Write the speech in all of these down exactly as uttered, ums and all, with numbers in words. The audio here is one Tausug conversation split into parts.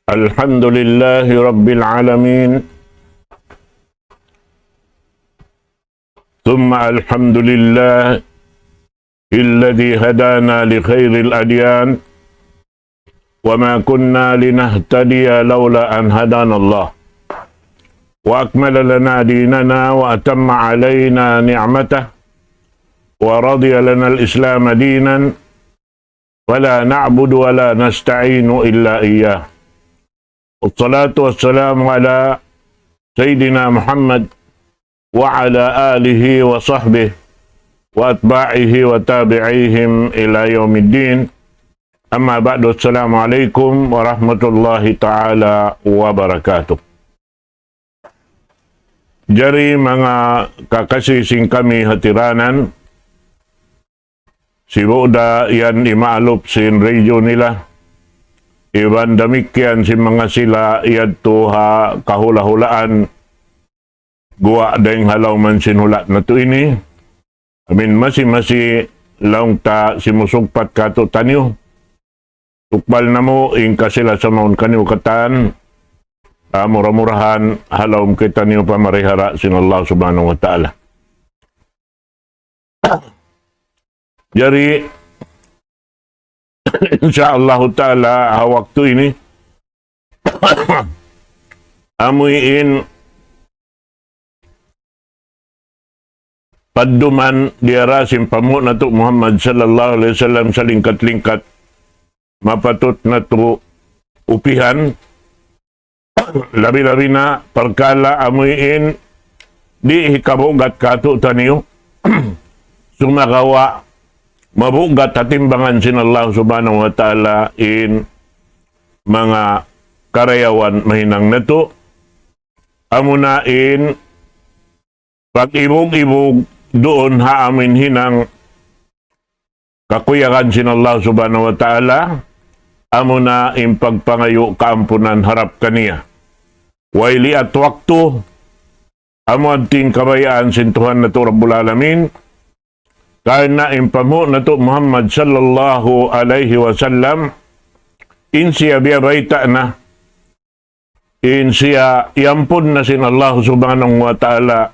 الحمد لله رب العالمين، ثم الحمد لله الذي هدانا لخير الأديان، وما كنا لنهتدي لولا أن هدانا الله، وأكمل لنا ديننا وأتم علينا نعمته ورضي لنا الإسلام دينا، ولا نعبد ولا نستعين إلا إياه. والصلاة والسلام على سيدنا محمد وعلى آله وصحبه وأتباعه وتابعيهم إلى يوم الدين. أما بعد، السلام عليكم ورحمة الله تعالى وبركاته. Jari manga kakasi sin kami ha tiranan, sibu' da yan imaalup sin radyo nila. Iban damikkiyan sin manga sila yadtu ha kahula'-hulaan guwa' dayng ha lawm sin hula' natu' ini. Amin masi-masi laung ta simusugpat katu'taniyu. Tukbal namu' in kasila-sa mawn kaniyu katan, ah, mura-murahan ha lawm kitaniyu pamarihara sin Allah Subhanahu wa Ta'ala. Jari, insya Allah Ta'ala, ha waktu ini, amuin padduman diyara sin panghu' natu' Muhammad sallallahu alayhi wasallam salingkat-lingkat mapatut natu' upihan, labi-labi na parkala' amuin di' hikabugat katu'taniyu, sumagawa' mabugat ha timbangan sin Allah Subhanahu wa Ta'ala in manga karayawan mahinang natu', amuna in pag-ibug-ibug duun ha amuin hinang kakuyagan sin Allah Subhanahu wa Ta'ala, amuna in pagpangayu' kaampunan harap kaniya. Way liat waktu, amu yadtu in kabayaan sin Tuhan natu' Rabbul Alamin, karna' in panghu' natu' Muhammad sallallahu alayhi wasallam, in siya biyabayta' na, in siya iyampun na sin Allah Subhanahu wa Ta'ala,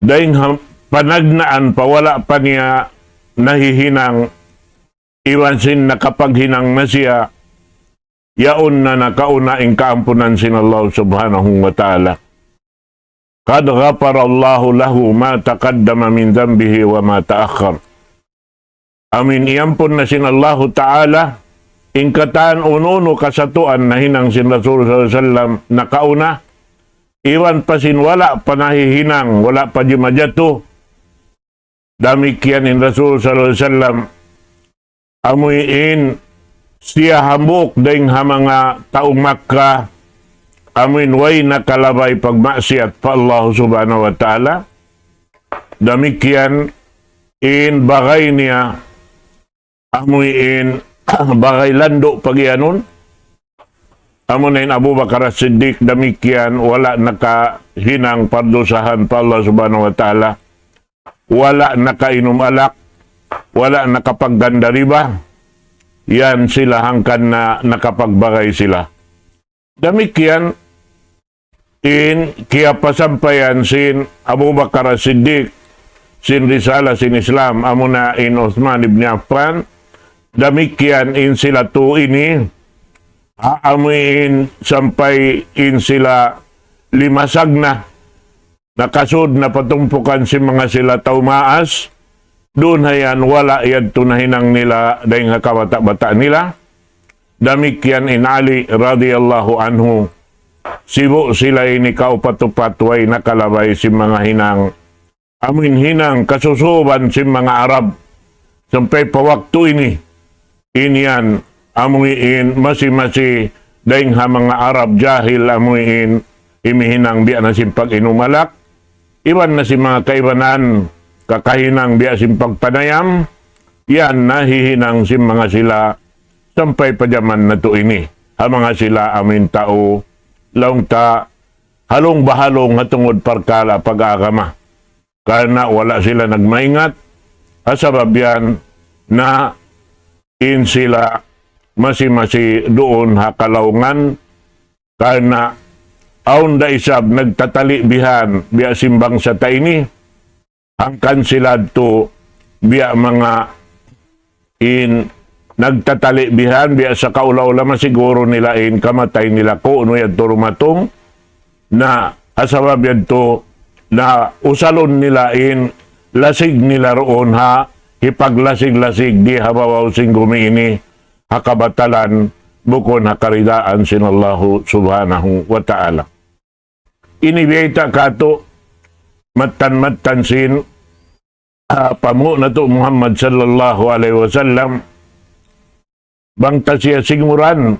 dayng ha panagnaan pa wala' pa niya nahihinang, iban sin nakapaghinang na siya, yaun na nakauna in kaampunan sin Allah Subhanahu wa Ta'ala. قد غفر الله له ما تقدم من ذنبه وما تأخر. Amuin iyampun na sin Allahu Ta'ala in katan unu-unu kasatuan nahinang sin Rasul sallallahu alayhi wasallam nakauna, iban pa sin wala' pa nahihinang, wala' pa jimajatu. Damikkiyan in Rasul sallallahu alayhi wasallam, amuin siya hambuuk dayng ha manga tau Makkah, amuin way nakalabay pagmaksiyat pa Allah Subhanahu wa Ta'ala. Damikkiyan in bagay niya, amuin bagay landu' pagiyanun. Amuna in Abu Bakar As-Siddiq, damikkiyan wala' nakahinang pardusahan pa Allah Subhanahu wa Ta'ala. Wala' nakainum alak, wala' nakapagganda riba. Yan sila hangkan na nakapagbagay sila. Damikkiyan in kiyapasampayan sin Abu Bakar As-Siddiq sin risala sin Islam, amuna in Uthman ibn Affan. Damikkiyan in sila tu ini, ha, amuin sampay in sila limasag na, nakasud na pa tumpukan sin manga sila tau maas, duun ha yan wala' yadtu nahinang nila dayng ha kabata'-bata' nila. Damikkiyan in Ali radiyallahu anhu. Sibu' sila ini kaupat-upat way nakalabay sin manga hinang, amuin hinang kasusuban sin manga Arab. Sampay pa waktu ini, in yan, amuin masi-masi dayng ha manga Arab jahil, amuin imihinang biya' na sin pag-inum alak, iban na sin manga kaibanan kakahinang biya' sin pagpanayam, yan nahihinang sin manga sila sampay pa jaman natu' ini. Ha manga sila amuin tau, laung ta, halung-bahalung ha tungud parkala' pag-agama. Karna' wala' sila nagmaingat, ha sabab yan na in sila masi-masi duun ha kalaungan, karna' awn da isab nagtatali' bihan biya' sin bangsa ta ini, hangkan sila yadtu biya' manga in nagtatali' bihan, biya' sa kaula-ula masiguru nila in kamatay nila kunu' yadtu dumatung, na ha sabab yadtu na usalun nila in lasig nila duun ha hipaglasig-lasig di ha babaw sin gumi ini ha kabatalan bukun ha karidaan sin Allahu Subhanahu wa Ta'ala. Ini biyayta' katu' mattan-mattan sin, ah, panghu' natu' Muhammad sallallahu alayhi wasallam, bang ta siya singuran,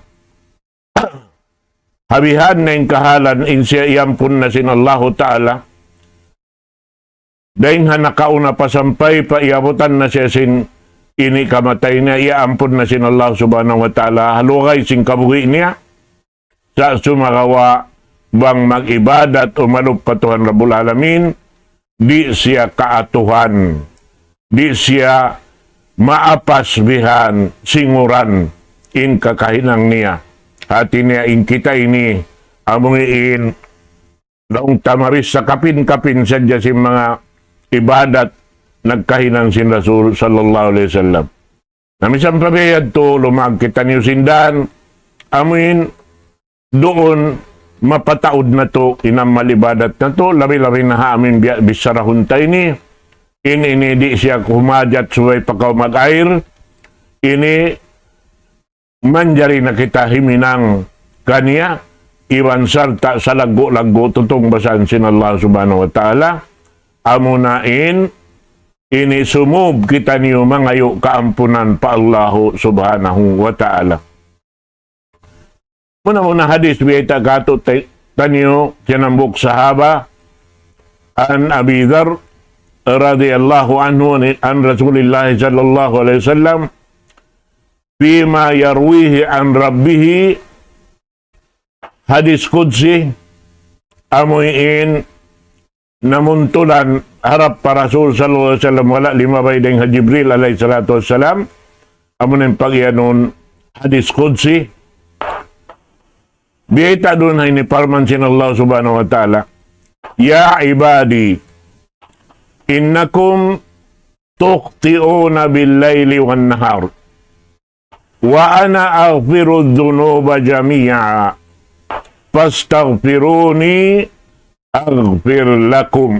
ha bihan na in kahalan in siya iyampun na sin Allahu Ta'ala, dayn ha nakauna pa sampay pa iyabutan na siya sin ini kamatay niya, iyaampun na sin Allah Subhanahu wa Ta'ala, ha lugay sin kabuhi' niya, sa' sumagawa' bang mag-ibadat umalup pa Tuhan Rabbul Alamin, di' siya kaatuhan, di' siya maapas bihan singuran in kakahinang niya. Hati niya in kita ini, amu in laung ta mabissa kapin-kapin sadja sin manga ibadat nagkahinang sin Rasul sallallahu alayhi wasallam. Na misan pa biya' yadtu, lumag kitaniyu sin dan, amu in duun mapataud natu' in amal ibadat natu', labi-labi na ha amu in biya' bissarahun ta ini, in ini di' siya kumajat subay pa kaw mag-air, ini manjari na kita himinang kaniya, iban sarta' salaggu'-laggu' tutungbasan sin Allah Subhanahu wa Ta'ala, amuna in ini sumūb kitaniyu mangayu' kaampunan pa Allahu Subhanahu wa Ta'ala. Muna-muna hadis biyayta' katu' ta-, taniyu, sin hambuuk sahaba, عن أبي ذر رضي الله عنه عن رسول الله صلى الله عليه وسلم فيما يرويه عن ربه. Hadis Qudsi, amu in namuntulan harap pa Rasul sallallahu alayhi wasallam, wala' limabay dayn ha Jibril alayhi salatu wassalam, amu in pagiyanun hadis Qudsi. Biyayta' duun ha ini parman sin Allah Subhanahu wa Ta'ala, يا عبادي إنكم تخطئون بالليل والنهار وأنا أغفر الذنوب جميعا فاستغفروني أغفر لكم.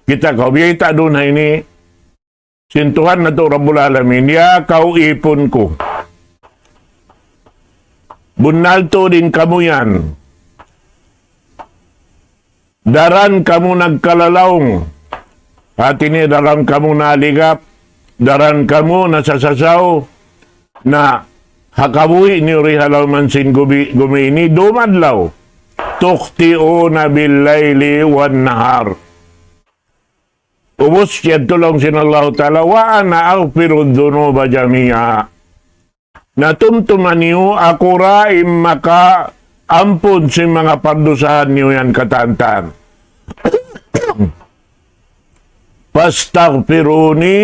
Kita' kaw, biyayta' duun ha ini sin Tuhan natu' Rabbul Alamin, ya kaw īpun ku. Bunnal tuud in kamu yan. Daran kamu nagkalalaung. Hati niya daran kamu naligap, daran kamu nasasasaw, na ha kabuhi' niyu di ha lawm sin gumi, gumi ini dūm adlaw. تخطئون بالليل والنهار. Ubus yadtu laung sin Allahu Ta'ala, وأنا أغفر الذنوب جميعا. Na tumtuma niyu, aku ra in makaampun sin manga pardusahan niyu yan katan-katan. فاستغفروني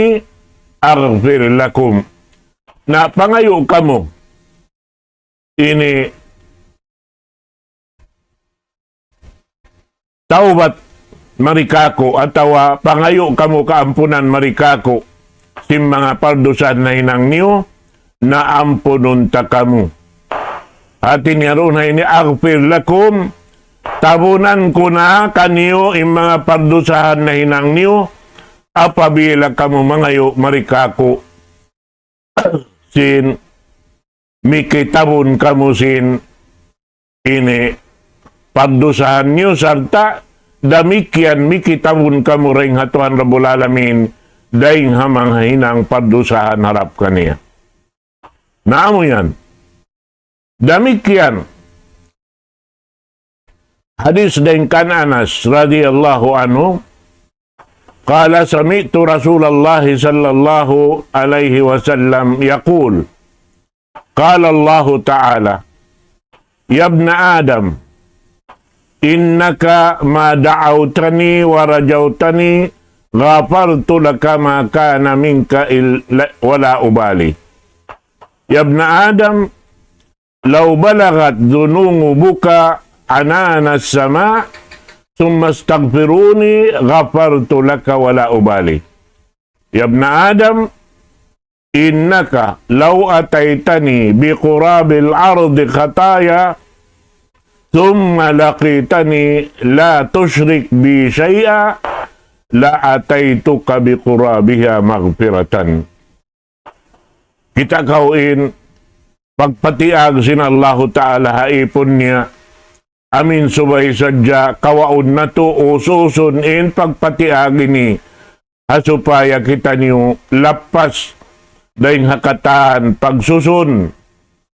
أغفر لكم. Na pangayu' kamu ini tawbat mari kāku', atawa pangayu' kamu kaampunan mari kāku', sin manga pardusahan nahinang niyu, na ampunun ta kamu. Hati niya duun ha ini, أغفر لكم, tabunan ku na kaniyu in manga pardusahan nahinang niyu, apabila kamu mangayu' mari kāku'. Sin, mikitabun kamu sin ini pardusahan niyu sarta' damikkiyan mikitabun kamu dayn ha Tuhan Rabbul Alamin, dayn ha manga hinang pardusahan harap kaniya. Na amu yan. Damikkiyan. Hadis dayn kan Anas radiyallahu anhu, قال سمعت رسول الله صلى الله عليه وسلم يقول قال الله تعالى يا ابن آدم إنك ما دعوتني ورجوتني غفرت لك ما كان منك إلا ولا أبالي. يا ابن آدم، لو بلغت ذنوبك عنان السماء ثم استغفروني غفرت لك ولا أبالي. يا ابن آدم، إنك لو أتيتني بقراب الأرض خطايا ثم لقيتني لا تشرك بي شيئا لأتيتك بقرابها مغفرة. Kita' kaw in pagpatiyag sin Allahu Ta'ala ha īpun niya, amin subay sadja kawaun natu' ususun in pagpatiyag ini, ha supaya kitaniyu lappas dayn ha katan pagsusun,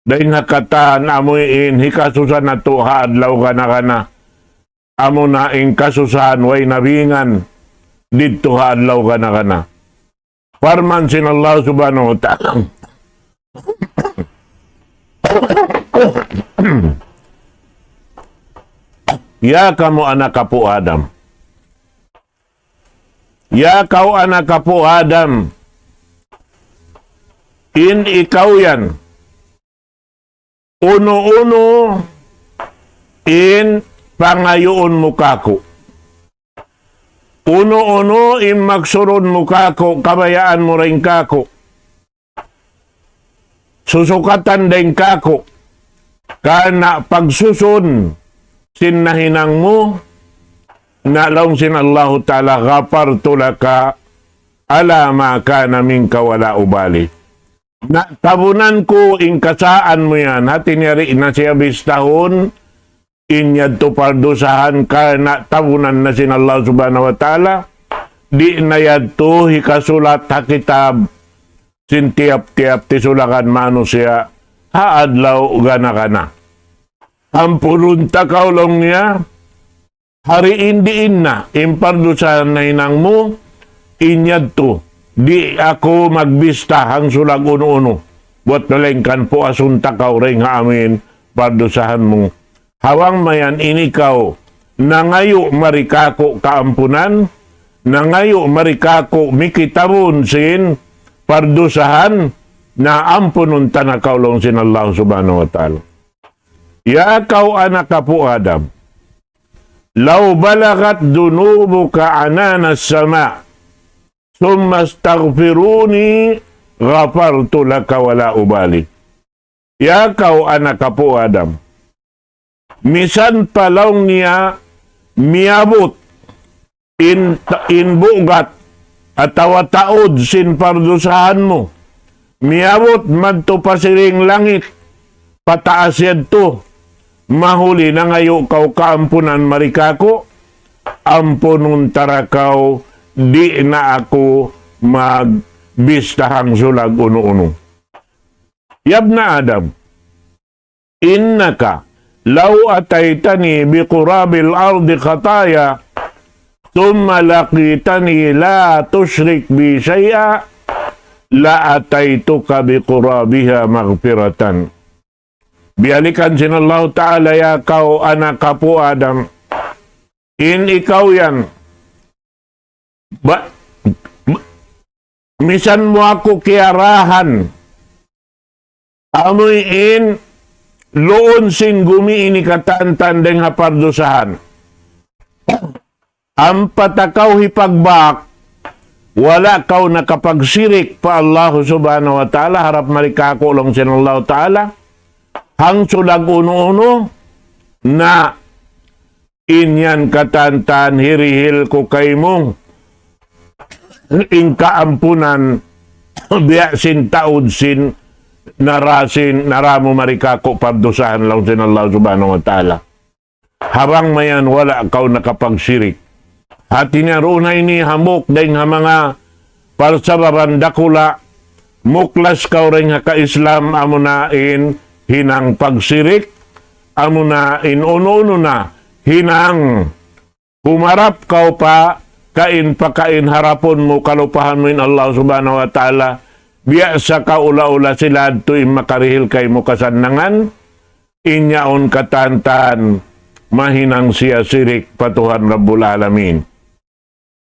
dayn ha katan amuin hikasusa natu' ha adlaw gana-gana. Amuna in kasusahan way nabingan didtu ha adlaw gana-gana. Parman sin Allah Subhanahu wa Ta'ala. Ya kamu anak apu' Adam. Ya kaw anak apu' Adam. In ikaw yan. Unu-unu in pangayuun mu kāku'. Unu-unu in magsurun mu kāku', kabayaan mu dayn kāku'. Susukatan dayn kāku'. Karna' pagsusun sin nahinang mu, na laung sin Allahu Ta'ala, غفرت لك على ما كان منك ولا أبالي. Na tabunan ku in kasaan mu yan, hati niya di' na siya bistahun, in yadtu pardusahan karna' tabunan na sin Allah Subhanahu wa Ta'ala, di' na yadtu hikasulat ha kitab sin tiyap-tiyap tisulakan manusiya' ha adlaw gana-gana. Ampunun ta kaw laung niya, ha diin-diin na in pardusahan nahinang mu, in yadtu, di' aku magbista hangsulag unu-unu. Buwat malaingkan puasun ta kaw dayn ha amuin pardusahan mu. Ha bang mayan in ikaw, nangayu' mari kāku' kaampunan, nangayu' mari kāku' mikitabun sin pardusahan, na ampunun ta na kaw laung sin Allah Subhanahu wa Ta'ala. Ya kaw anak apu' Adam, لو بلغت ذنوبك عنان السماء ثم استغفروني غفرت لك ولا أبالي. Ya kaw anak apu' Adam, misan pa laung niya miyabut in, in bugat atawa taud sin pardusahan mu. Miyabut madtu pa siring langit, pataas yadtu. Mahuli nangayu' kaw kaampunan mari kāku', ampunun ta da kaw, di' na aku magbista hangsulag unu-unu. يا ابن آدم، إنك لو أتيتني بقراب الأرض خطايا ثم لقيتني لا تشرك بي شيئا لأتيتك بقرابها مغفرة. Biyalikan sin Allahu Ta'ala, ya kaw anak apu' Adam, in ikaw yan, ba, ba, misan mu aku kiyarahan, amuin luun sin gumi ini katan-katan dayn ha pardusahan. Ampa ta kaw hipagbak, wala' kaw nakapagsirik pa Allah Subhanahu wa Ta'ala, harap mari kāku' laung sin Allah Ta'ala, hangsulag unu-unu, na in yan katan-katan hirihil ku kaymu in kaampunan, biya' sin taud sin nara sin, nara mu mari kāku' pardusahan laung sin Allah Subhanahu wa Ta'ala. Ha bang mayan wala' kaw nakapagsirik. Hati niya duun na ini hambuuk dayn ha manga parsababan dakula', muklas kaw dayn ha ka-Islam, amuna in hinang pagsirik, amuna in unu-unu na hinang humarap kaw pa kain-pakain harapun mu, kalupahan mu in Allah Subhanahu wa Ta'ala, biya' sa kaula-ula sila yadtu in makarihil kaymu kasannangan, in yaun katan-katan mahinang siya sirik pa Tuhan Rabbul Alamin.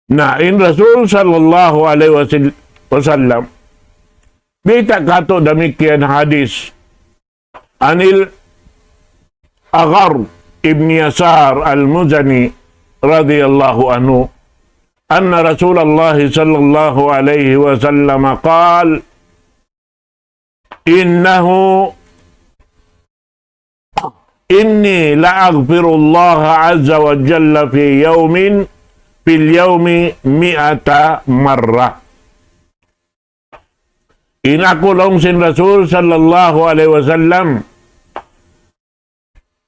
Na, in Rasul sallallahu alayhi wasil-, wasallam, Biyayta' katu' damikkiyan hadis. عن الأغر بن يسار المزني رضي الله عنه أن رسول الله صلى الله عليه وسلم قال: إنه إني لأغفر الله عز وجل في يوم في اليوم مائة مرة. In aku laung sin Rasul sallallahu alayhi wasallam,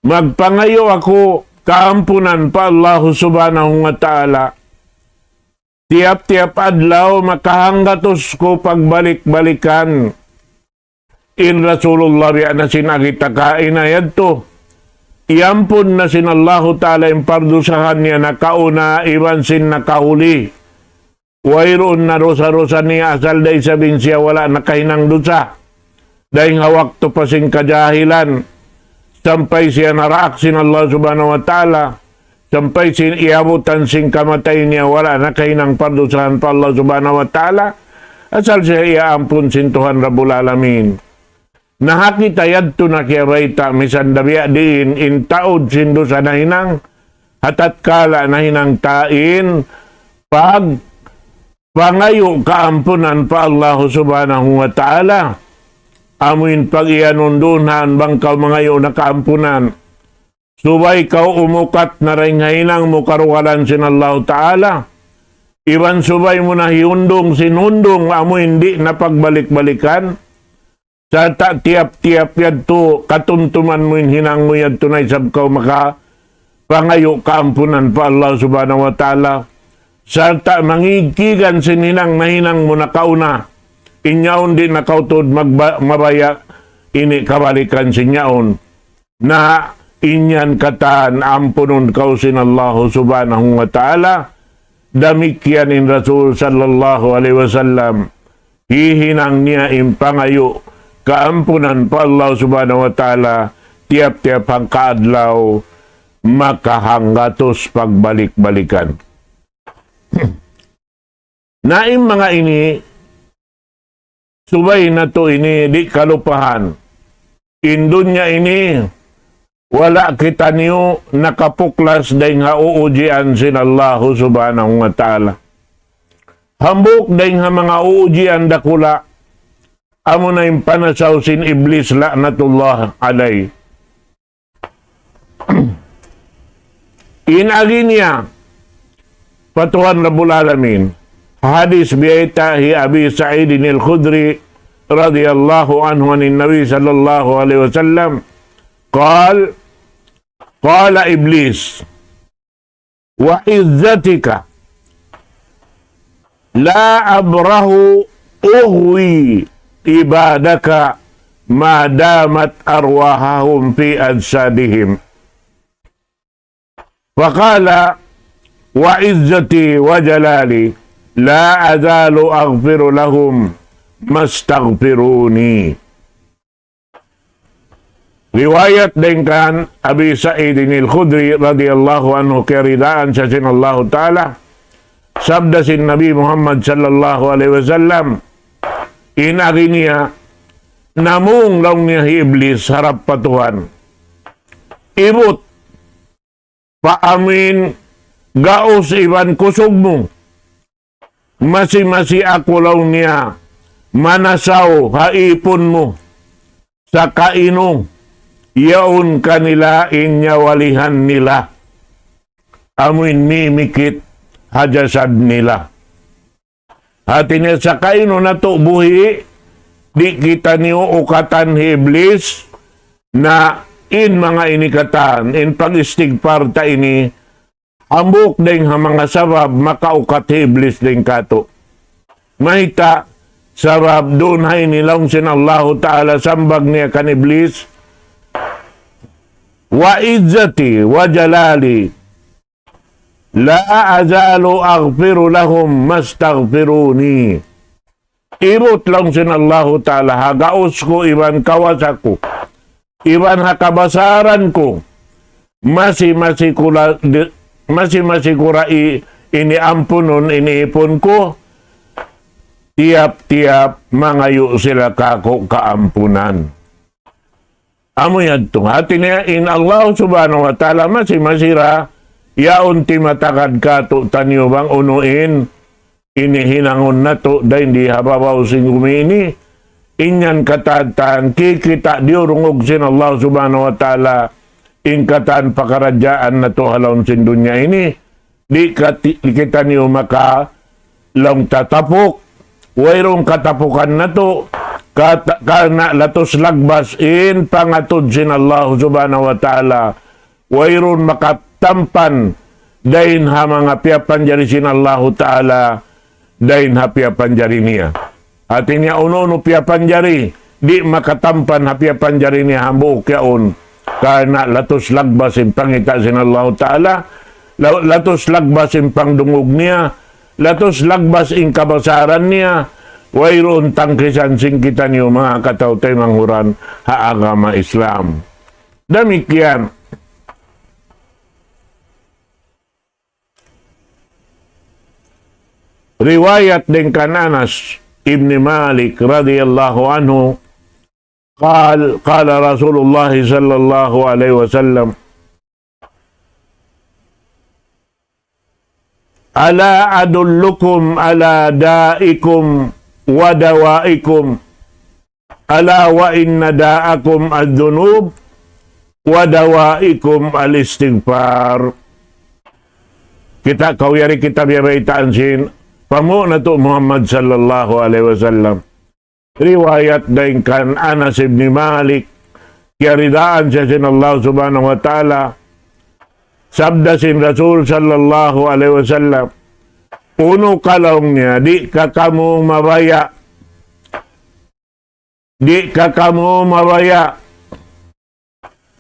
magpangayu' aku kaampunan pa Allahu Subhanahu wa Ta'ala. Tiyap-tiyap adlaw makahanggatus ku pagbalik-balikan. In Rasulullah biya' na sin agi ta kaina yadtu. Iyampun na sin Allahu Ta'ala in pardusahan niya nakauna iban sin nakahuli. Wayruun na dusa-dusa niya asal da isab in siya wala' nakahinang dusa. Dayn ha waktu pa sin kajahilan, sampay siya naraak sin Allah Subhanahu wa Ta'ala, sampay sin iyabutan sin kamatay niya wala' nakahinang pardusahan pa Allah Subhanahu wa Ta'ala, asal siya iyaampun sin Tuhan Rabbul Alamin. Na ha kita yadtu na kiyabayta', misan da biya' diin in taud sin dusa nahinang, ha tatkala nahinang ta in pagpangayu' kaampunan pa Allahu Subhanahu wa Ta'ala. Amuin pag-iyanun duun han bang kaw mangayu' na kaampunan. Subay kaw umukat na dayn ha hinang mu karugalan sin Allahu Ta'ala. Iban subay mu na hiyundung sin hundung amuin di' na pagbalik-balikan. Sarta' tiyap-tiyap yadtu katumtuman mu in hinang mu yadtu na isab kaw makapangayu' kaampunan pa Allah Subhanahu wa Ta'ala. Sarta' mangigkigan sin hinang nahinang mu nakauna. In yaun di' na kaw tuud magba-, mabaya' ini kabalikan sin yaun. Na in yan katan ampunun kaw sin Allahu Subhanahu wa Ta'ala. Damikkiyan in Rasul sallallahu alayhi wasallam. Hihinang niya in pangayu' kaampunan pa Allah Subhanahu wa Ta'ala, tiyap-tiyap hangka adlaw, makahanggatus pagbalik-balikan. Na in manga ini, subay natu' ini di' kalupahan. In dunya ini, wala' kitaniyu nakapuklas dayn ha uujian sin Allahu Subhanahu wa Ta'ala. Hambuuk dayn ha manga uujian dakula', amuna in panasaw sin Iblis la'natullah alayh. In agi niya pa Tuhan Rabbul Alamin. Hadis biyayta' hi Abi Sa'id al-Khudri radiyallahu anhu anin Nabi sallallahu alayhi wasallam. قال، قال إبليس: وعزتك لا أبرح أغوي عبادك ما دامت أرواحهم في أجسادهم. فقال: وعزتي وجلالي لا أزال أغفر لهم ما استغفروني. Riwayat dayn kan Abi Sa'id al-Khudri radiyallahu anhu, kiyaridaan siya sin Allahu Ta'ala. Sabda sin Nabi Muhammad sallallahu alayhi wasallam, in agi niya, namung laung niya hi Iblis harap pa Tuhan. Ibut, pa amin gaus iban kusug mu. Masi-masi aku laung niya manasaw ha ipun mu. Sakainu yaun kanila in nyawalihan nila. Amuin mimikit ha jasad nila. Hati niya sakainu natu' buhi', di' kitaniyu ukatan hi Iblis, na in manga ini katan, in pag-istigfar ta ini, hambuuk dayn ha manga sabab makaukat hi Iblis dayn katu'. Mayta', sabab duun ha ini laung sin Allahu Ta'ala sambag niya kan Iblis, وعزتي وجلالي لا أزال أغفر لهم ما استغفروني. Ibut laung sin Allahu Ta'ala, ha gaus ku iban kawasa ku, iban ha kabasaran ku, masi-masi ku la-, di-, masi-masi ku ra i-, ini ampunun, ini ipun ku, tiyap-tiyap mangayu' sila kāku' kaampunan. Amu yadtu. Hāti niya in Allah Subhanahu wa Ta'ala masi-masi ra yaun timatagad kātu'niyu bang unu in ini hinangun natu' dayn di ha babaw sin gumi ini, in yan katan-katan kikita' diyurungug sin Allah Subhanahu wa Ta'ala in katan pakaradjaan natu' ha lawm sin dunya ini, di' kati-, di' kitaniyu maka laung tatapuk, wayruun katapukan natu', kata-, karna' latus lagbas in pangatud sin Allah Subhanahu wa Ta'ala, wayruun makatampan dayn ha manga piyapanjari sin Allahu Ta'ala, dayn ha piyapanjari niya. Hāti niya unu-unu piyapanjari, di' makatampan ha piyapanjari niya hambuuk yaun. Karna' latus lagbas in pangita' sin Allahu Ta'ala, la-, latus lagbas in pangdungug niya, latus lagbas in kabasaran niya, wayruun tangkisan sin kitaniyu manga kataw-taymanghuran ha agama Islam. Damikkiyan. Riwayat dayn kan Anas ibn Malik radiyallahu anhu, قال، قال رسول الله صلى الله عليه وسلم: ألا أدلكم على دائكم ودوائكم؟ ألا وإن داءكم الذنوب ودوائكم الاستغفار. Kita' kaw yari kita biyabaytaan sin panghu' natu' Muhammad sallallahu alayhi wasallam. Riwayat dayn kan Anas ibn Malik, kiyaridaan siya sin Allah Subhanahu wa Ta'ala. Sabda sin Rasul sallallahu alayhi wasallam, unu ka laung niya, di' ka kamu mabaya', di' ka kamu mabaya',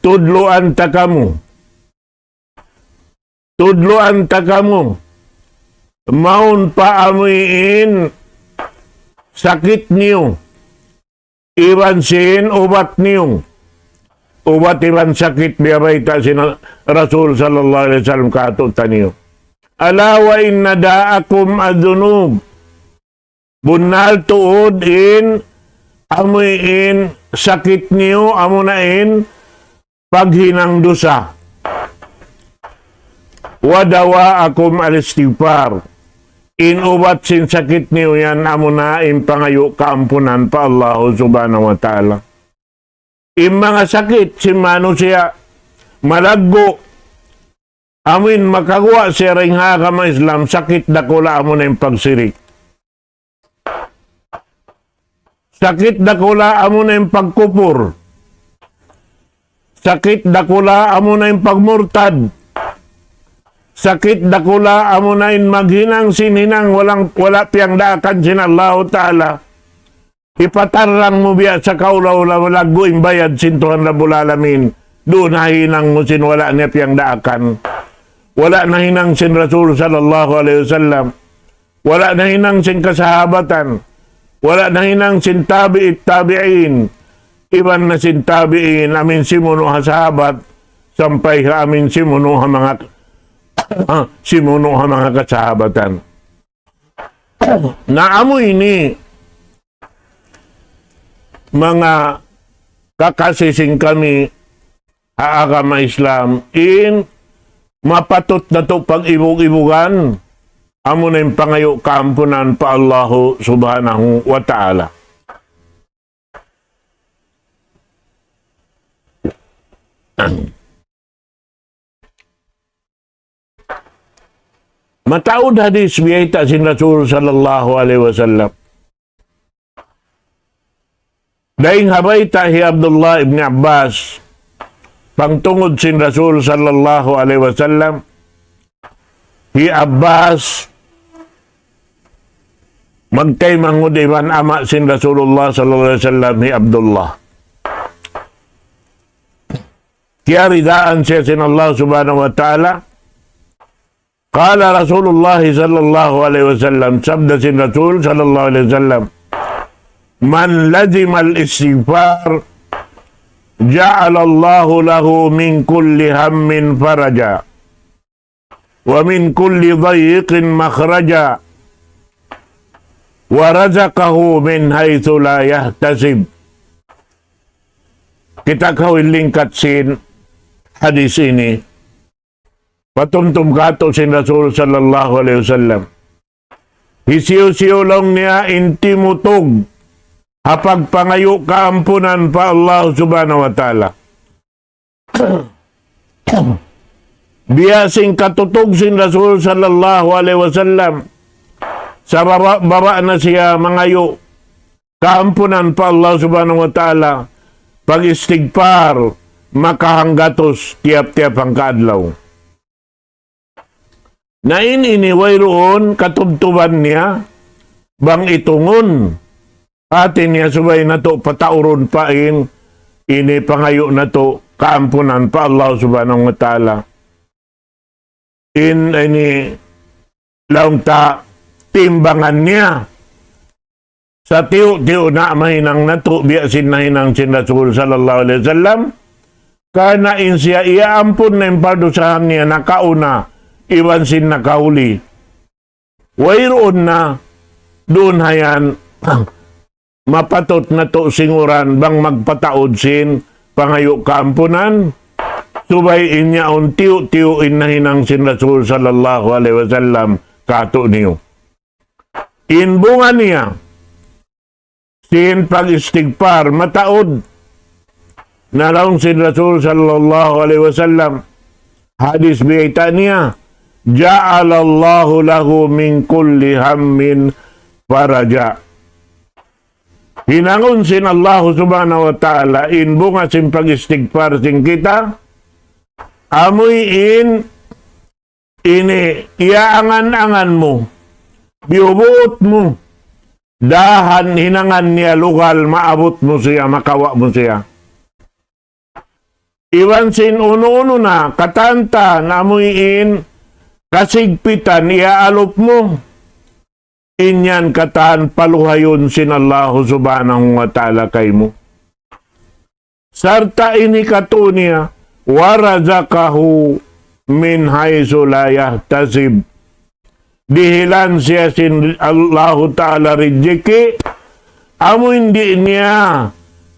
tudluan ta kamu. Tudluan ta kamu. Mawn pa amuin sakit niyu. Iban sin ubat niyu. Ubat iban sakit biyabayta' sin Rasul sallallahu alayhi wasallam kātu'niyu. ألا وإن داءكم الذنوب. Bunnal tuud in, amuin sakit niyu, amuna in paghinang dusa. ودواءكم الاستغفار. In ubat sin sakit niyu yan, amuna in pangayu' kaampunan pa Allahu Subhanahu wa Ta'ala. In manga sakit sin manusiya' malaggu', amuin makaguwa' siya dayn ha agama Islam, sakit dakula' amuna in pagsirik. Sakit dakula' amuna in pagkupur. Sakit dakula' amuna in pagmurtad. Sakit dakula' amuna in maghinang sin hinang walang, wala' piyagdaakan sin Allahu Ta'ala. Hipatarrang mu biya' sakaula-ula malaggu' in bayad sin Tuhan Rabbul Alamin. Duun nahinang mu sin wala' niya piyagdaakan. Wala' nahinang sin Rasul sallallahu alayhi wasallam. Wala' nahinang sin kasahabatan. Wala' nahinang sin tabi'it tabi'in. Iban na sin tabi'in, amuin simunu' ha sahabat, sampay ha amuin simunu' ha manga, simunu' ha manga kasahabatan. Na amu ini, manga kakasi sin kami ha agama Islam, in mapatut natu' pag-ibug-ibugan, amuna in pangayu' kaampunan pa Allahu Subhanahu wa Ta'ala. Mataud hadis biyayta' sin Rasul sallallahu alayhi wasallam. Dayn ha bayta' hi Abdullah ibn Abbas, pangtungud sin Rasul sallallahu alayhi wasallam, hi Abbas, magtaymanghud iban ama' sin Rasulullah sallallahu alayhi wasallam, hi Abdullah. Kiyaridaan siya sin Allah Subhanahu wa Ta'ala. قال رسول الله صلى الله عليه وسلم, sabda sin Rasul sallallahu alayhi wasallam, من لزم الاستغفار جعل الله له من كل هم فرجا ومن كل ضيق مخرجا ورزقه من حيث لا يحتسب. Kita' kaw in lingkat sin hadith ini. Patumtum kātu' sin Rasul sallallahu alayhi wasallam. Hisiyu-siyu laung niya in timutug ha pagpangayu' kaampunan pa Allah Subhanahu wa Ta'ala. Biya' sin katutug sin Rasul sallallahu alayhi wasallam, sa baba'-baba' na siya mangayu' kaampunan pa Allah Subhanahu wa Ta'ala, pag-istigfar, makahanggatus tiyap-tiyap hangka adlaw. Na in ini wayruun katubtuban niya bang itungun. Hati niya subay natu' pataurun pa in ini pangayu' natu' kaampunan pa Allah Subhanahu wa Ta'ala. In ini laung ta timbangan niya. Sa tiyu'-tiyu' na mahinang natu' biya' sin nahinang sin Rasul sallallahu alayhi wasallam. Karna' in siya iyaampun na in pardusahan niya nakauna iban sin nakahuli. Wayruun na duun hayan mapatut natu' singuran bang magpataud sin pangayu' kaampunan, subay in yaun tiyu'-tiyu' in nahinang sin Rasul sallallahu alayhi wasallam kātu' niyu. In bunga niya, sin pag-istigfar, mataud. Na laung sin Rasul sallallahu alayhi wasallam, hadith biyayta' niya, جعل الله له من كل هم فرجا. Hinangun sin Allah Subhanahu wa Ta'ala in bunga sin pag-istigfar sin kita, amuin ini iyaangan-angan mu, biyubuut mu, dahan hinangan niya lugal maabut mu siya, makawa' mu siya. Iban sin unu-unu na katantan amuin kasigpitan iyaalup mu, in yan katan paluhayun sin Allah Subhanahu wa Ta'ala kaymu. Sarta' in hikatu niya, ورزقه من حيث لا يحتسب. Dihilan siya sin Allahu Ta'ala rijiki', amu in di' niya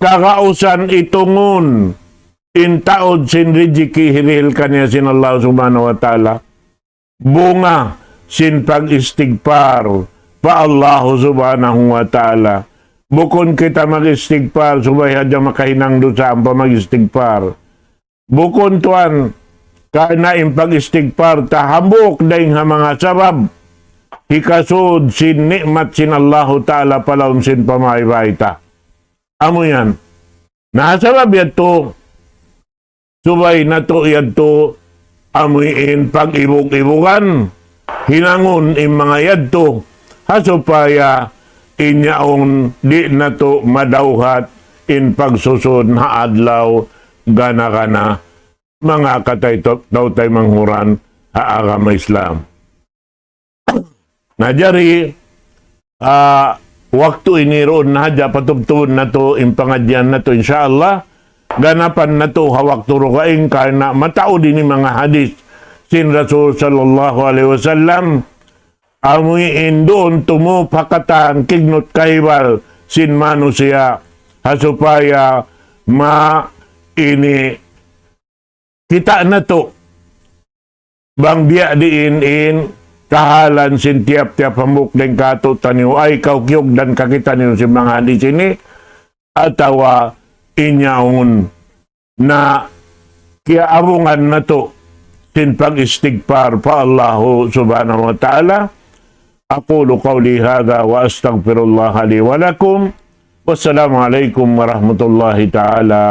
kagausan itungun in taud sin rijiki' hirihil kaniya sin Allah Subhanahu wa Ta'ala. Bunga sin pag-istigfar pa Allah Subhanahu wa Ta'ala. Bukun kita mag-istigfar subay hadja makahinang dusa ampa mag-istigfar. Bukun tuwan, karna' in pag-istigfar ta hambuuk dayn ha manga sabab hikasud sin ni'mat sin Allahu Ta'ala pa lawm sin pamahaybayta. Amu yan. Na sabab yadtu, subay natu' yadtu amuin pag-ibug-ibugan, hinangun in manga yadtu, ha supaya in yaun di' natu' madawhat in pagsusun ha adlaw gana-gana, manga kataytaw-, taymanghud ha agama Islam. Na jari, ah, waktu ini duun na hadja patubtubun natu' in pangadjian natu', insya Allah. Ganapan natu' ha waktu dugaing karna' mataud ini manga hadith sin Rasul sallallahu alayhi wasallam. Amu in duun tumup ha katan kignut kahibal sin manusiya' ha supaya ma ini kita' natu' bang biya' diin in kahalan sin tiyap-tiyap hambuuk dayn kātu'niyu, ay kiyugdan ka kitaniyu sin manga hadith ini, atawa in yaun na kiyaabungan natu' sin pag-istigfar pa Allahu Subhanahu wa Ta'ala. أقول قولي هذا وأستغفر الله لي ولكم. والسلام عليكم ورحمة الله تعالى